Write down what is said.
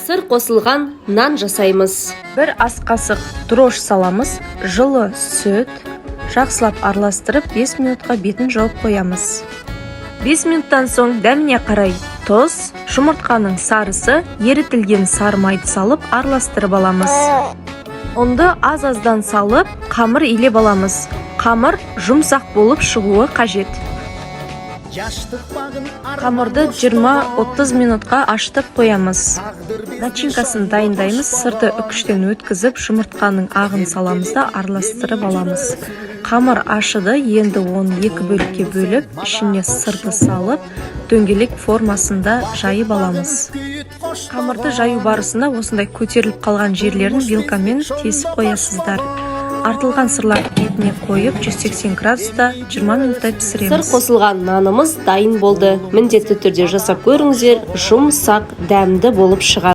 Сыр қосылған нан жасаймыз. 1 ас қасық дрожж саламыз, жылы сүт, жақсылап араластырып, 5 минутқа бетін жауып қоямыз. 5 минуттан соң дәміне қарай тұз, жұмыртқаның сарысы, ерітілген сары майды салып, араластырып аламыз. Ұнды аз-аздан салып, қамыр илеп аламыз. Қамыр жұмсақ болып шығуы қажет. Қамырды 20-30 минутқа ашытып қоямыз. Начинкасын дайындаймыз. Сырды үкіштен өткізіп, жұмыртқаның ағын саламыз да, араластырып аламыз. Қамыр ашыды, енді оны екі бөлікке бөліп, ішіне сырды салып, дөңгелек формасында жайып аламыз. Қамырды жаю барысында осындай көтеріліп қалған жерлерін вилкамен тесіп қоясыздар. Артылған сырларды бетіне қойып, 180 градуста 20 минуттай Сыр пісіреміз. қосылған нанымыз дайын болды. Міндетті түрде жасап көріңіздер, жұмсақ, дәмді болып шығады.